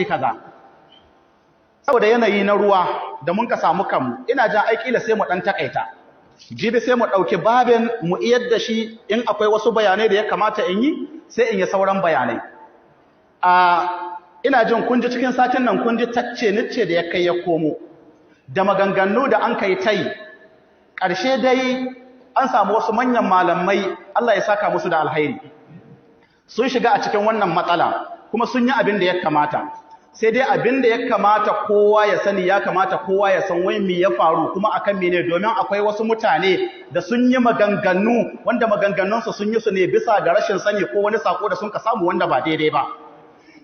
Kaza saboda yanayi na ruwa da mun ka samu kanmu, ina jan aiki da sai mu dan takaita. Jibi sai mu dauki babin mu iyar da shi. In akwai wasu bayanai da ya kamata in yi, sai in yi sauran bayanai. A ina jin kun ji cikin satin nan, kun ji tacce nice da ya kai ya komo da maganganu da an kai tai. Ƙarshe dai an samu wasu manyan malamai, Allah ya saka musu da alhairi, sun shiga a cikin wannan matsala kuma sun yi abin da ya kamata. Sai dai abin da ya kamata kowa ya sani, ya kamata kowa ya san wai me ya faru kuma akan mene, domin akwai wasu mutane da sun yi maganganu wanda maganganunsu sun yi su ne bisa ga rashin sani ko wani sako da sun ka samu wanda ba daidai ba.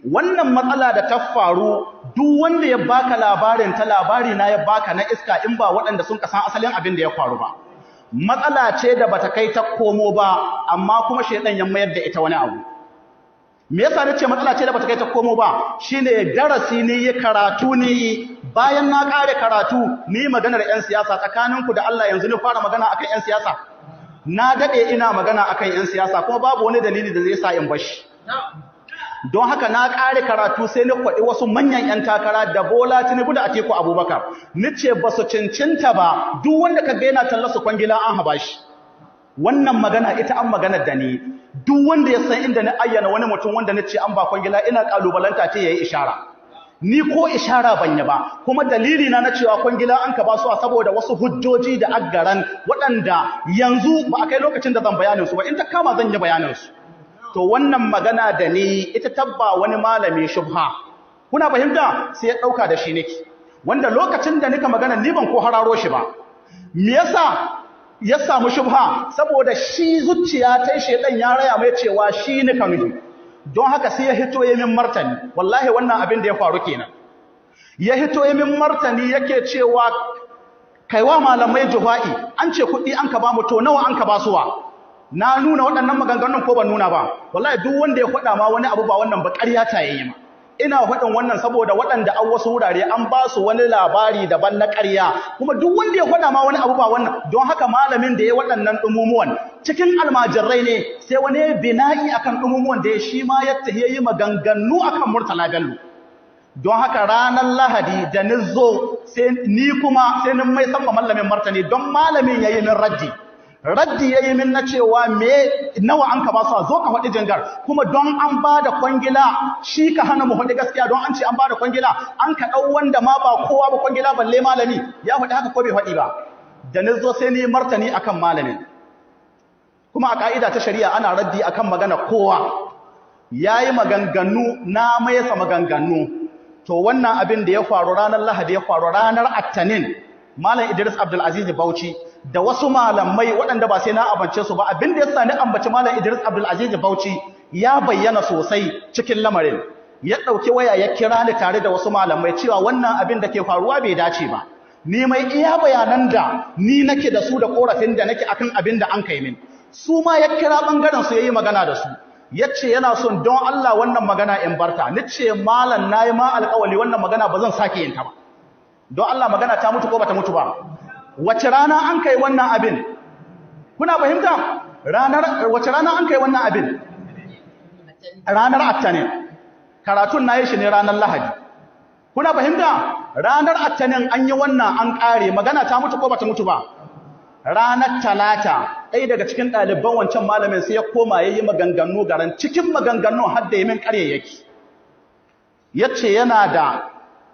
Wannan matsala da ta faru, duk wanda ya baka labarin ta, labari na ya baka na iska, in ba waɗanda sun ka san asalin abin da ya faru ba. Matsala ce da bata kai ta komo ba, amma kuma shedan ya mayar da ita wani abu. Me yasa nace matsala ce da bata kai ta komo ba? Shine darasi ne ya karatu ne. Bayan na kare karatu, ni maganar yan siyasa, tsakaninku da Allah, yanzu ni fara magana akan yan siyasa? Na dade ina magana akan yan siyasa, kuma babu wani dalili da zai sa in bashi. Don haka na kare karatu sai ni kwaɗi wasu manyan yan takara da Bola Tinubu da Atiku Abubakar, nice ba su cincinta ba. Duk wanda kaga yana talla su kwangila an haba shi. Wannan magana ita an maganar da ni. Duk wanda ya san inda na ayyana wani mutum wanda na ce an ba kwangila, ina kalubalanta ce yayi ishara. Ni ko ishara ban yi ba. Kuma dalili na na cewa kwangila an ka ba su, saboda wasu hujjoji da aggaran waɗanda yanzu ba a kai lokacin da zan bayanin su ba. In ta kama zan yi bayanin su. To wannan magana da ni ita tabba wani malami shubha, kuna fahimta, sai ya dauka da shi nake, wanda lokacin da nika magana ni ban ko hararo shi ba. Me yasa ya samu shubha? Saboda shi zuciya ta shedan ya raya mai cewa shi ne kanuhi. Don haka sai ya hito ya min martani. Wallahi wannan abin da ya faru kenan. Ya hito ya min martani, yake cewa kaiwa malamai jufa'i, an ce kuɗi an ka ba mu, to nawa an ka ba suwa? Na nuna waɗannan maganganun ko ban nuna ba? Wallahi duk wanda ya faɗa ma wani abu ba wannan ba, ƙarya ta yayi ma. Ina faɗin wannan saboda waɗanda an wasu wurare an ba su wani labari daban na ƙarya, kuma duk wanda ya faɗa ma wani abu ba wannan. Don haka malamin da ya waɗannan ɗumumuwan cikin almajirai ne, sai wani bina'i akan ɗumumuwan da ya shi ma ya tafi yi maganganu akan Murtala Bello. Don haka ranar Lahadi da ni zo, sai ni kuma sai ni mai sama malamin martani, don malamin yayi min raddi. Raddi yayi min na cewa me nawa an ka ba su, zo ka faɗi jingar. Kuma don an ba da kwangila shi ka hana mu faɗi gaskiya? Don an ce an ba da kwangila, an ka ɗau wanda ma ba kowa ba kwangila, balle malami? Ya faɗi haka ko bai faɗi ba? Da ni zo sai ni martani akan malamin. Kuma a ka'ida ta shari'a ana raddi akan magana kowa. Yayi maganganu, na mayasa maganganu. To wannan abin da ya faru ranar Lahadi, ya faru ranar Attanin, Malam Idris Abdulaziz Bauchi da wasu malamai waɗanda ba sai na abance su ba. Abin da ya sa ni ambaci Malam Idris Abdulaziz Bauchi, ya bayyana sosai cikin lamarin. Ya ɗauki waya ya kira ni tare da wasu malamai cewa wannan abin da ke faruwa bai dace ba. Ni mai iya bayanan da ni nake da su da korafin da nake akan abin da an kai min. Su ma ya kira bangaren su yayi magana da su, yace yana son don Allah wannan magana in barta. Nace malam, nayi ma alƙawali wannan magana ba zan sake yin ta ba. Don Allah magana ta mutu ko bata mutu ba? Wace rana an kai wannan abin? Kuna fahimta? Ranar wace rana an kai wannan abin? Ranar Attanin. Karatun nayi shi ne ranar Lahadi. Kuna fahimta? Ranar Attanin an yi wannan, an kare, magana ta mutu ko bata mutu ba? Ranar Talata ɗaya daga cikin ɗaliban wancan malamin sai ya koma ya yi maganganu garan cikin maganganun har da yi min ƙaryayyaki. Ya ce yana da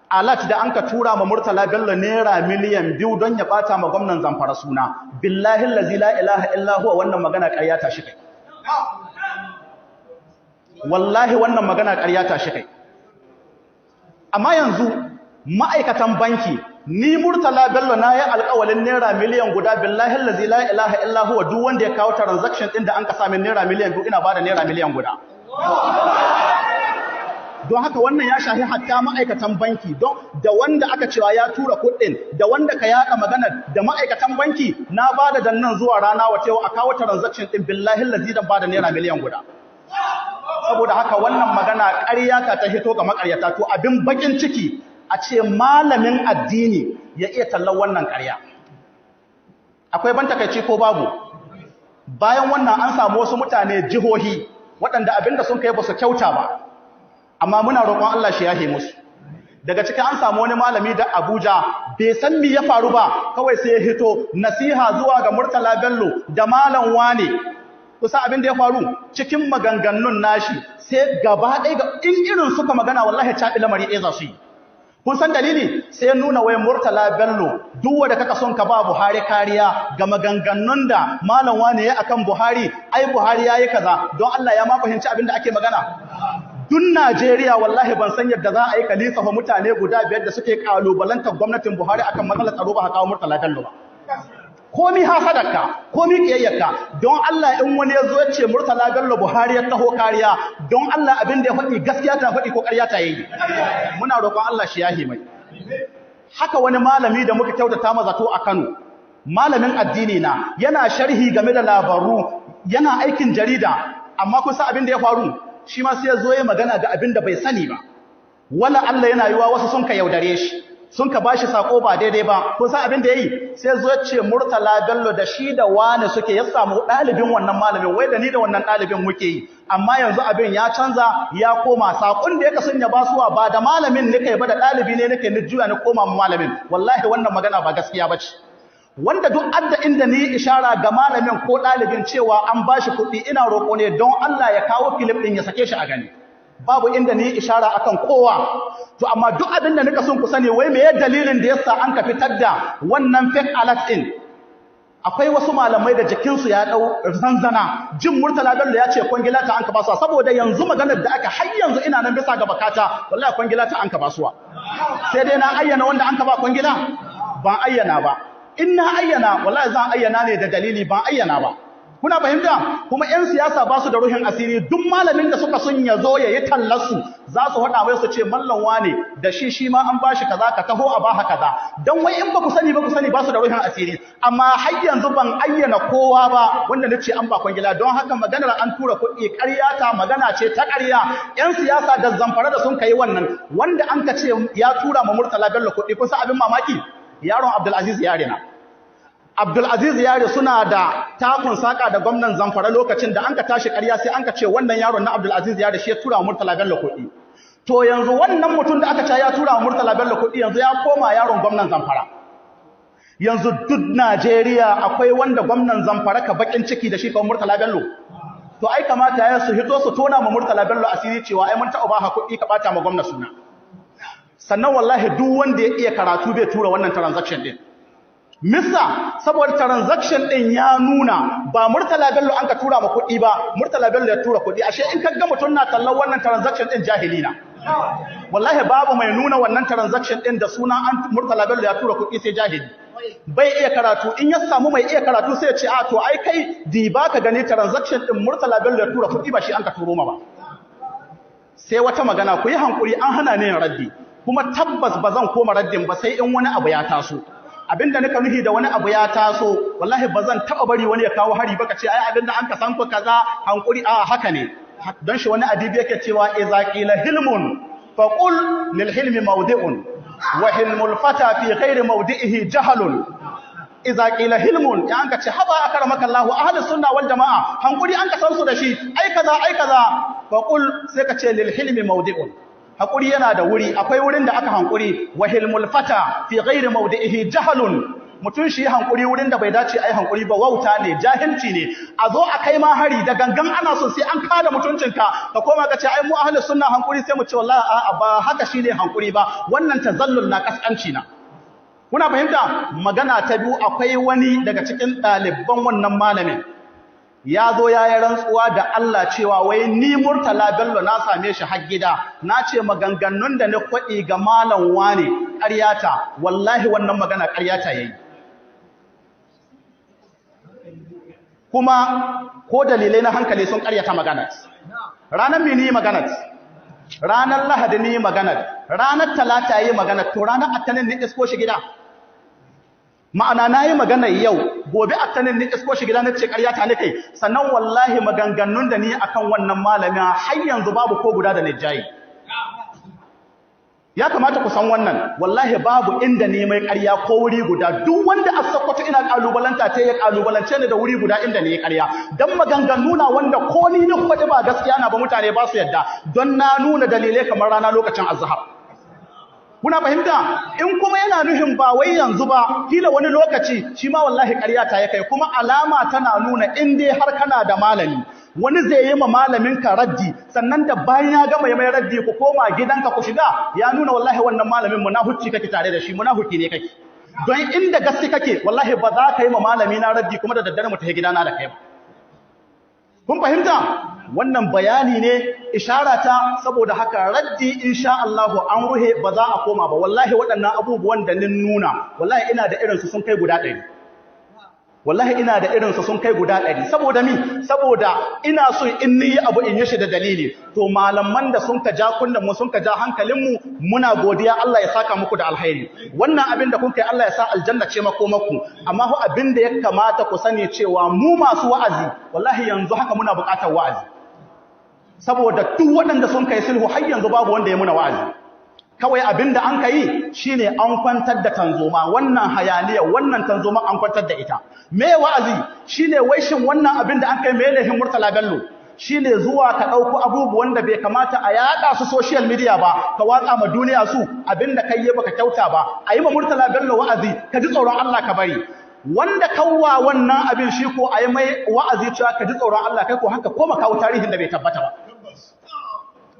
alert da an ka tura ma Murtala Bello ₦2 miliyan don ya ɓata ma gwamnan Zamfara suna. Billahi allazi la ilaha illa huwa, wannan magana ƙarya ta shi kai. Wallahi wannan magana ƙarya ta shi kai. Amma yanzu ma'aikatan banki, ni Murtala Bello na yi alƙawalin ₦1 miliyan, billahi allazi la ilaha illa huwa, duk wanda ya kawo transaction ɗin da an ka sami ₦2 miliyan, ina bada ₦1 miliyan. Don haka wannan ya shahi hatta ma'aikatan banki, don da wanda aka cewa ya tura kuɗin da wanda ka yaɗa maganar da ma'aikatan banki, na bada dan nan zuwa rana wata yau a kawo transaction ɗin, billahi allazi dan bada ₦1 miliyan. Saboda haka wannan magana ƙarya ta ta hito ga maƙaryata. To abin bakin ciki a ce malamin addini ya iya tallar wannan ƙarya. Akwai ban takaici ko babu? Bayan wannan an samu wasu mutane jihohi waɗanda abinda sun kai ba su kyauta ba. Amma muna roƙon Allah shi yahe musu. Daga cikin an samu wani malami da Abuja bai san me ya faru ba, kawai sai ya hito nasiha zuwa ga Murtala Bello da malam wane. Kusa abin da ya faru cikin maganganun nashi sai gaba ɗaya ga in irin suka magana wallahi caɓi lamari ɗaya za su yi. Kun san dalili? Sai nuna wai Murtala Bello duk wanda kaka son ka ba Buhari kariya ga maganganun da malam wane ya akan Buhari, ai Buhari yayi kaza. Don Allah ya ma fahimci abin da ake magana. Duk Najeriya wallahi ban san yadda za a yi kalisafa mutane guda 5 da suke kalubalantar gwamnatin Buhari akan matsalar tsaro ba kawo Murtala Bello ba. Komi hasadarka, komi kiyayyarka, don Allah in wani ya zo ya ce Murtala Bello Buhari ya taho kariya, don Allah abin da ya faɗi gaskiya ta faɗi ko ƙarya ta yi. Muna roƙon Allah shi yahi mai. Haka wani malami da muka kyautata ma zato a Kano, malamin addini na, yana sharhi game da labaru, yana aikin jarida, amma kun san abin da ya faru? Shi ma sai ya zo ya magana ga abin da bai sani ba. Wala Allah yana yiwa wasu sun ka yaudare shi, sun ka bashi sako ba daidai ba. Kun san abin da yayi? Sai zo ya ce Murtala Bello da shi da wani suke, ya samu ɗalibin wannan malamin, wai da ni da wannan ɗalibin muke yi. Amma yanzu abin ya canza, ya koma sakon da ya kasan ya basuwa ba da malamin nake ba, da ɗalibi ne nake, ni juya ni koma malamin. Wallahi wannan magana ba gaskiya bace. Wanda duk adda inda ni ishara ga malamin ko ɗalibin cewa an bashi kuɗi, ina roƙo ne don Allah ya kawo clip ɗin ya sake shi a gani. Babu inda ni ishara akan kowa. To amma duk abin da nika son ku sani, wai meye dalilin da yasa an ka fitar da wannan fake alert din? Akwai wasu malamai da jikinsu ya dau zanzana jin Murtala Bello ya ce kwangila ta an ka basuwa, saboda yanzu maganar da aka har yanzu ina nan bisa ga bakata, wallahi kwangila ta an ka basuwa. Sai dai na ayyana wanda an ka ba kwangila? Ban ayyana ba. In na ayyana wallahi zan ayyana ne da dalili, ban ayyana ba. Kuna fahimta? Kuma ƴan siyasa ba su da ruhin asiri. Duk malamin da suka sun yazo yayi tallarsu za su faɗa mai su ce mallan wane da shi shi ma an bashi kaza, ka taho a baha kaza. Dan wai in ba ku sani ba, ku sani ba su da ruhin asiri. Amma har yanzu ban ayyana kowa ba wanda nace an ba kwangila. Don haka maganar an tura kuɗi ƙarya ta, magana ce ta ƙarya. Ƴan siyasa da Zamfara da sun kai wannan, wanda an ka ce ya tura ma Murtala Bello kuɗi, kun san abin mamaki? Yaron Abdulaziz Yarina. Abdulaziz Yari suna da takun saka da gwamnan Zamfara. Lokacin da an ka tashi ƙarya sai an ka ce wannan yaron na Abdulaziz Yari shi ya tura Murtala Bello kuɗi. To yanzu wannan mutum da aka ce ya tura Murtala Bello kuɗi yanzu ya koma yaron gwamnan Zamfara. Yanzu duk Najeriya akwai wanda gwamnan Zamfara ka bakin ciki da shi kawai Murtala Bello? To ai kamata ya su hito su tona ma Murtala Bello asiri cewa ai mun taɓa ba kuɗi ka ɓata ma gwamna suna. Sannan wallahi duk wanda ya iya karatu bai tura wannan transaction din. Misa, saboda transaction din ya nuna ba Murtala Bello an ka tura ma kuɗi ba, Murtala Bello ya tura kuɗi. Ashe in ka ga mutum na tallan wannan transaction din jahili na. Wallahi babu mai nuna wannan transaction din da suna an Murtala Bello ya tura kuɗi sai jahili. Bai iya karatu. In ya samu mai iya karatu sai ya ce a to ai kai di ba ka gani transaction din Murtala Bello ya tura kuɗi ba shi an ka turo ma ba. Sai wata magana, ku yi hankuri, an hana ni yin raddi, kuma tabbas ba zan koma raddin ba sai in wani abu ya taso. Abinda nika nuhi da wani abu ya taso, wallahi ba zan taba bari wani ya kawo hari ba ka ce ai abinda an ka san ku kaza, hankuri a haka ne. Don shi wani adibi yake cewa idza qila hilmun faqul lil hilmi mawdi'un wa hilmul fata fi ghairi mawdi'ihi jahalun. Idza qila hilmun, ya an ka ce haba akramaka Allahu, ahlus sunna wal jamaa hankuri an ka san su da shi, ai kaza ai kaza, faqul sai ka ce lil hilmi mawdi'un, hakuri yana da wuri, akwai wurin da aka hankuri. Wa hilmul fata fi ghairi mawdi'ihi jahalun, mutun shi hankuri wurin da bai dace ai hankuri ba wauta ne, jahilci ne. A zo a kai ma hari da gangan ana so sai an kada mutuncinka, ka koma ka ce ai mu ahlus sunna hankuri, sai mu ce wallahi a'a ba haka shine hankuri ba, wannan tazallul na kaskanci na. Kuna fahimta? Magana ta biyu, akwai wani daga cikin ɗaliban wannan malamin ya zo ya yi rantsuwa da Allah cewa wai ni Murtala Bello na same shi har gida, na ce maganganun da na kwaɗi ga malam wane ƙaryata. Wallahi wannan magana ƙaryata yayi, kuma ko dalilai na hankali sun ƙaryata magana. Ranar me ni magana? Ranar Lahadi ni magana, ranar Talata yi magana, to ranar Attanin ni isko shi gida. Ma'ana na yi magana yau, gobe Attanin ni isko shi gida na ce ƙarya ta kai. Sannan wallahi maganganun da ni akan wannan malamin har yanzu babu ko guda da ni jayi. Ya kamata ku san wannan. Wallahi babu inda ne mai ƙarya ko wuri guda. Duk wanda a Sokoto ina kalubalanta ta ya kalubalance ni da wuri guda inda ne ƙarya. Dan maganganu na wanda ko ni na faɗi ba gaskiya na ba, mutane ba su yadda, don na nuna dalilai kamar rana lokacin azhar. Kuna fahimta? In kuma yana nuhin ba wai yanzu ba, kila wani lokaci, shi ma wallahi ƙarya ta ya kai. Kuma alama tana nuna in dai har kana da malami, wani zai yi ma malamin ka raddi, sannan da bayan ya gama mai raddi ku koma gidanka ku shiga, ya nuna wallahi wannan malamin munahucci kake tare da shi, munahuki ne kake. Don inda gaske kake, wallahi ba za ka yi ma malami na raddi kuma da daddare mu tafi gidana da kai ba. Kun fahimta? Wannan bayani ne, ishara ta. Saboda haka raddi insha Allah an ruhe, ba za a koma ba. Wallahi waɗannan abubuwan da nin nuna, wallahi ina da irin su sun kai guda 100. Wallahi ina da irin su sun kai guda 100. Saboda mi? Saboda ina so in ni yi abu in yi shi da dalili. To malaman da sun ka ja kunnan mu, sun ka ja hankalin mu, muna godiya, Allah ya saka muku da alkhairi. Wannan abin da kun kai, Allah ya sa aljanna ce makomakku. Amma ho abin da ya kamata ku sani cewa mu masu wa'azi, wallahi yanzu haka muna buƙatar wa'azi. Saboda duk waɗanda sun kai sulhu, har yanzu babu wanda ya muna wa'azi. Kawai abin da an kai shine an kwantar da tanzoma, wannan hayaniya, wannan tanzoma an kwantar da ita. Me wa'azi? Shine wai shin wannan abin da an kai, me laifin Murtala Bello? Shine zuwa ka ɗauko abubuwan da bai kamata a yaɗa su social media ba, ka watsa ma duniya su. Abin da kai yi baka kyauta ba. A yi ma Murtala Bello wa'azi, ka ji tsoron Allah ka bari. Wanda kawwa wannan abin, shi ko a yi mai wa'azi cewa ka ji tsoron Allah, kai ko haka koma kawo tarihin da bai tabbata ba.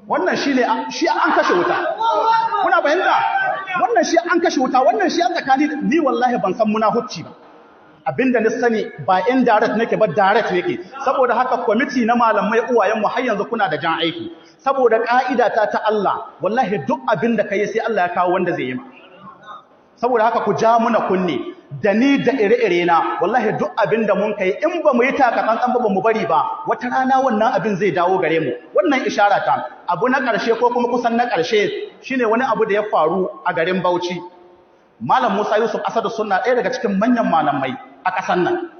Wannan shi ne shi an kashe wuta. Kuna fahimta? Wannan shi an kashe wuta. Wannan shi an tsakani. Ni wallahi ban san munahucci ba. Abinda ni sani, ba indirect nake ba, direct nake. Saboda haka kwamiti na malamai, uwayen mu, har yanzu kuna da jan aiki. Saboda ka'ida ta ta Allah, wallahi duk abinda kai sai Allah ya kawo wanda zai yi ma. Saboda haka ku ja muna kunne, da ni da ire-ire na, wallahi duk abin da mun kai, in ba mu yi taka tsantsan ba, ba mu bari ba, wata rana wannan abin zai dawo gare mu. Wannan ishara ta. Abu na ƙarshe, ko kuma kusan na ƙarshe, shine wani abu da ya faru a garin Bauchi. Malam Musa Yusuf Asadu Sunna, ɗaya daga cikin manyan malamai a ƙasar nan,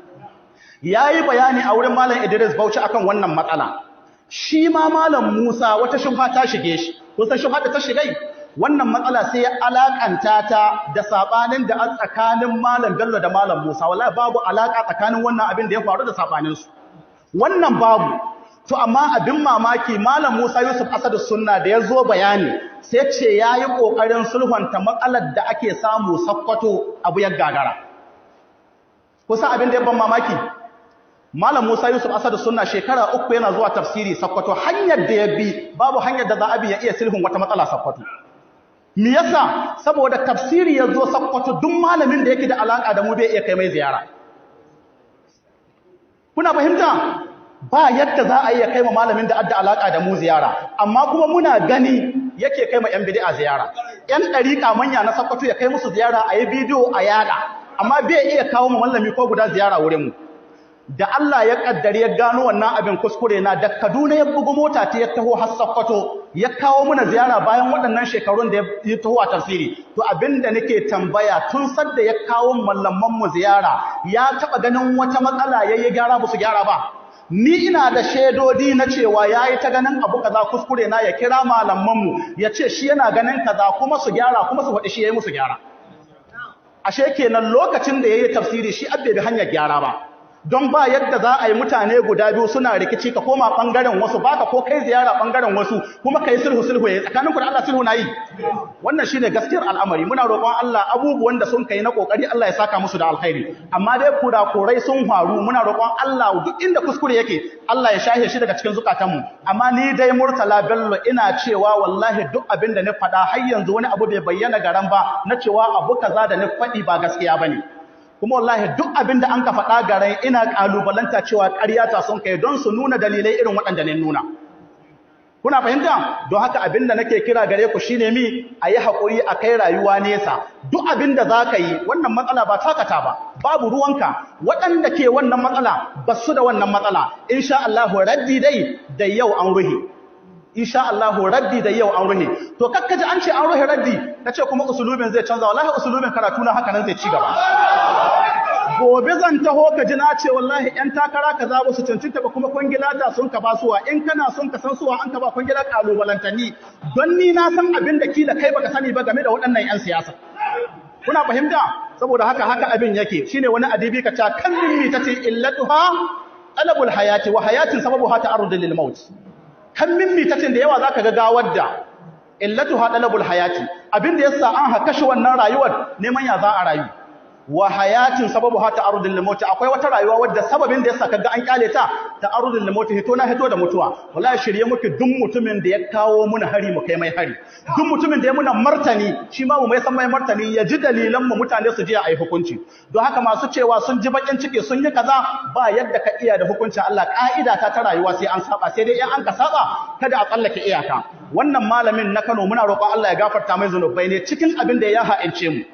yayi bayani a wurin Malam Idris Bauchi akan wannan matsala. Shi ma Malam Musa wata shubha ta shige shi. Kusan shubha da ta shigai, wannan matsala sai ya alakanta ta da sabanin da a tsakanin Malam Bello da Malam Musa. Wallahi babu alaka tsakanin wannan abin da ya faru da sabanin su, wannan babu. To amma abin mamaki, Malam Musa Yusuf Asadu Sunna da ya zo bayani sai ce yayi kokarin sulhunta matsalar da ake samu Sakkwato, abu ya gagara. Kusa abin da ya ban mamaki, Malam Musa Yusuf Asadu Sunna shekara 3 yana zuwa tafsiri Sakkwato, hanyar da ya bi babu hanyar da za a bi ya iya sulhun wata matsala Sakkwato. Me yasa? Saboda tafsiri ya zo Sakkwato, duk malamin da yake da alaka da mu bai iya kai mai ziyara. Kuna fahimta? Ba yadda za a iya kai ma malamin da adda alaka da mu ziyara, amma kuma muna gani yake kai ma yan bid'a ziyara. Yan dariƙa manya na Sakkwato ya kai musu ziyara, a yi bidiyo a yada, amma bai iya kawo ma malami ko guda ziyara wurin mu. Da Allah ya kaddare ya gano wannan abin kuskure na, da Kaduna ya bugu mota ta ya taho har Sokoto ya kawo muna ziyara bayan waɗannan shekarun da ya taho a tafsiri. To abinda nake tambaya, tun sadda ya kawo mallaman mu ziyara, ya taba ganin wata matsala yayi gyara ba su gyara ba? Ni ina da shaidodi na cewa yayi ta ganin abu kaza kuskure na, ya kira malaman mu ya ce shi yana ganin kaza, kuma su gyara, kuma su faɗi shi yayi musu gyara. Ashe kenan lokacin da yayi tafsiri shi abbe bi hanyar gyara ba. Don ba yadda za a yi mutane guda biyu suna rikici, ka koma bangaren wasu baka ko kai ziyara bangaren wasu, kuma kai sulhu. Sulhu yayi tsakanin ku da Allah, sulhu nayi. Wannan shine gaskiyar al'amari. Muna roƙon Allah, abubuwan da sun kai na kokari, Allah ya saka musu da alkhairi. Amma dai kurakurai sun faru, muna roƙon Allah, duk inda kuskure yake, Allah ya shahe shi daga cikin zukatanmu. Amma ni dai Murtala Bello ina cewa wallahi duk abin da na faɗa, har yanzu wani abu bai bayyana garan ba na cewa abu kaza da na faɗi ba gaskiya bane. Kuma wallahi duk abin da an ka faɗa garai, ina ƙalubalanta cewa ƙarya ta sun kai, don su nuna dalilai irin waɗanda ne nuna. Kuna fahimta? Don haka abin da nake kira gare ku shine mi a yi haƙuri, a kai rayuwa nesa. Duk abin da za ka yi, wannan matsala ba takata ba, babu ruwanka. Waɗanda ke wannan matsala ba su da wannan matsala. Insha Allah raddi dai da yau an ruhe. Insha Allah raddi da yau an ruhe. To kakkaji an ce an ruhe raddi, nace kuma usulubin zai canza. Wallahi usulubin karatu na haka nan zai ci gaba. Gobe zan taho ka ji na ce wallahi yan takara kaza ba su cancanta ba, kuma kwangila ta sun ka basuwa. In kana son ka san suwa an ka ba kwangila, kalubalantani, don ni na san abin da kila kai baka sani ba game da waɗannan yan siyasa. Kuna fahimta? Saboda haka haka abin yake. Shine wani adibi ka ta kallin mi tace illatuha talabul hayati wa hayatin sababuha ta'arrud lil maut. Kan min mitacin da yawa zaka ga gawar da illatuha talabul hayati, abin da yasa an ha kashe wannan rayuwar, neman ya za a rayu. Wa hayatin sababuha ta'arrud lil maut, akwai wata rayuwa wadda sababin da yasa kaga an kyale ta ta'arrud lil maut, hito na hito da mutuwa. Wallahi shirye muke, duk mutumin da ya kawo muna hari mu kai mai hari, duk mutumin da ya muna martani shi ma mu mai san mai martani, ya ji dalilan mu, mutane su ji a yi hukunci. Don haka masu cewa sun ji bakin ciki, sun yi kaza, ba yadda ka iya da hukuncin Allah. Ka'ida ta ta rayuwa sai an saba, sai dai in an ka saba kada a tsallake iyaka. Wannan malamin na Kano, muna roƙon Allah ya gafarta mai zunubai ne cikin abin da ya ha'ince mu,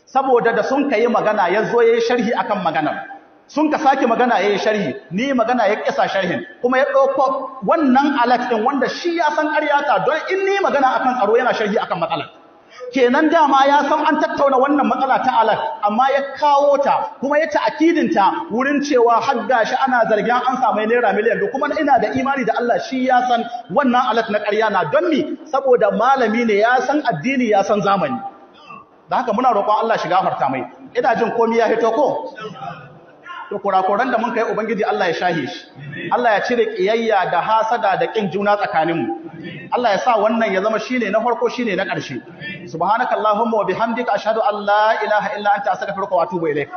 saboda da sun kai magana ya zo ya yi sharhi akan maganar, sun ka sake magana ya yi sharhi, ni magana ya kisa sharhin, kuma ya ɗauko wannan alert ɗin wanda shi ya san ƙaryata. Don in ni magana akan tsaro, yana sharhi akan matsalar. Kenan dama ya san an tattauna wannan matsala ta alert, amma ya kawo ta kuma ya ta'akidinta wurin cewa har gashi ana zargin an samu ₦2 miliyan. Kuma ina da imani da Allah shi ya san wannan alert na ƙarya na. Don mi? Saboda malami ne, ya san addini, ya san zamani. Da haka muna roƙon Allah shi gafarta mai. Ina jin komai ya hito ko? To, kurakuran da mun kai, Ubangiji Allah ya shahe shi. Allah ya cire kiyayya da hasada da kin juna tsakaninmu. Allah ya sa wannan ya zama shine na farko, shine na ƙarshe. Subhanakallahumma wa bihamdika, ashhadu an la ilaha illa anta, astaghfiruka wa atubu ilaik.